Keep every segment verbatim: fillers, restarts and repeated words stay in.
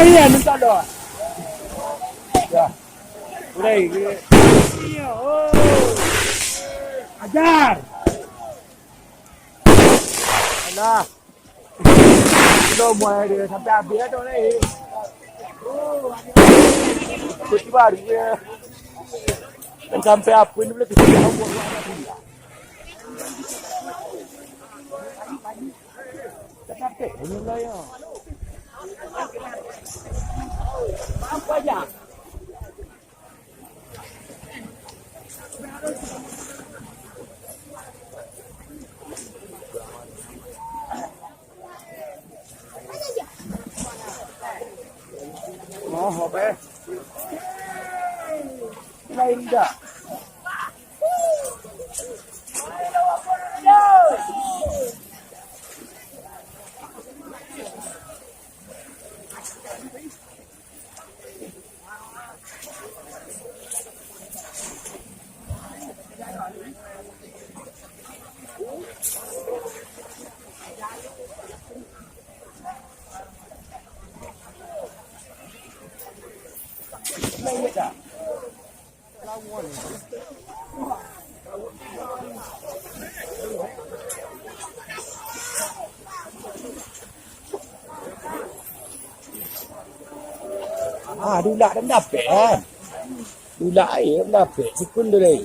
Iya, minta doa. Ya. Udah, ini. Iya, oh. Ajar. Alah. Lo mulai dia sampai habis lah tu ni. Kunci baru je. Dan sampai apa ni boleh kita tahu buat apa dia. Sampai ni lah ya. Apa aja? Oh, apa? Lain dah. Ah, dulak dah dapek kan? Dulak air dah dapek, sikun tu lai.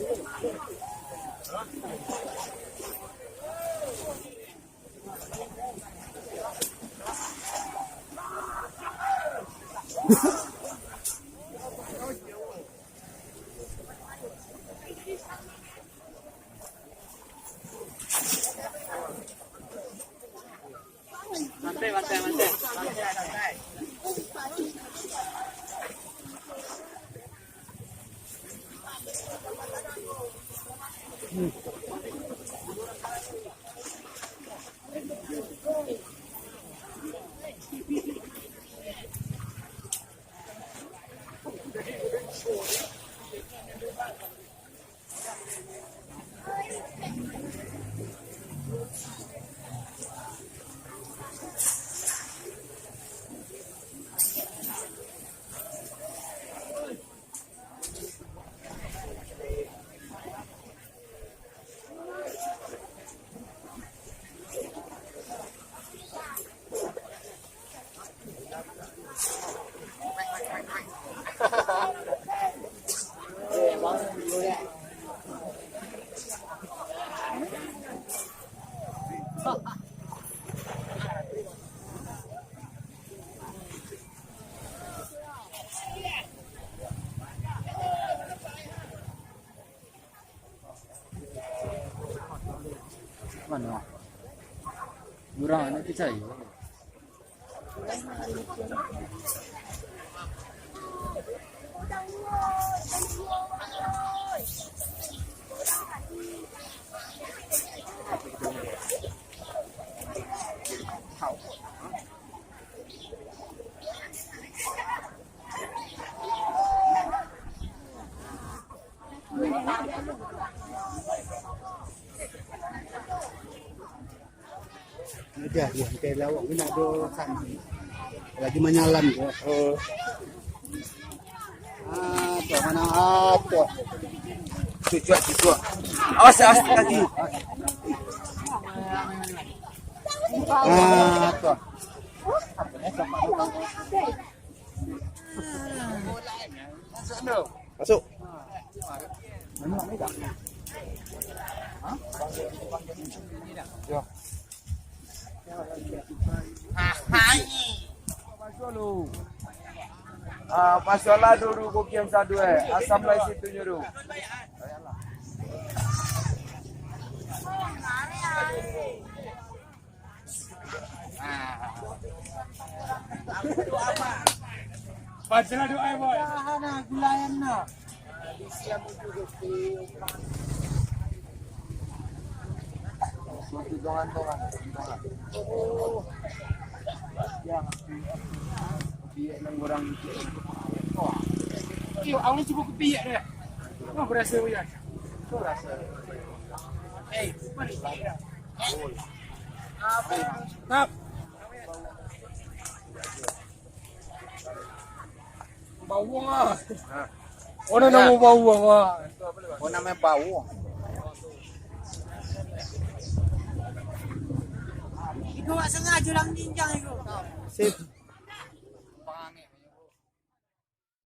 Mano? Urang nak picayo. Udah, ya, kayak lawak kena do kan. Lagi manyalam tu. Oh. Ah, tu mana? Ah, tu. Cucuk, cucuk. Awas, awas kaki. Ah, tu. Masuk. Yo. Ah, masuk lah dulu, bukian sadu, eh. Asam lah situ nyuruh. Bacalah doa, boy. Tahan, ah, gulayan, nah. Iyo, awak cubo kepiak deh. Nah, berasa, Uyan. Hei, mari. Tap. Bawuang ah. Mana nama bawuang ah? Oh, namanya bawuang. Itu awak sengaja lah menjinjang itu. Sip.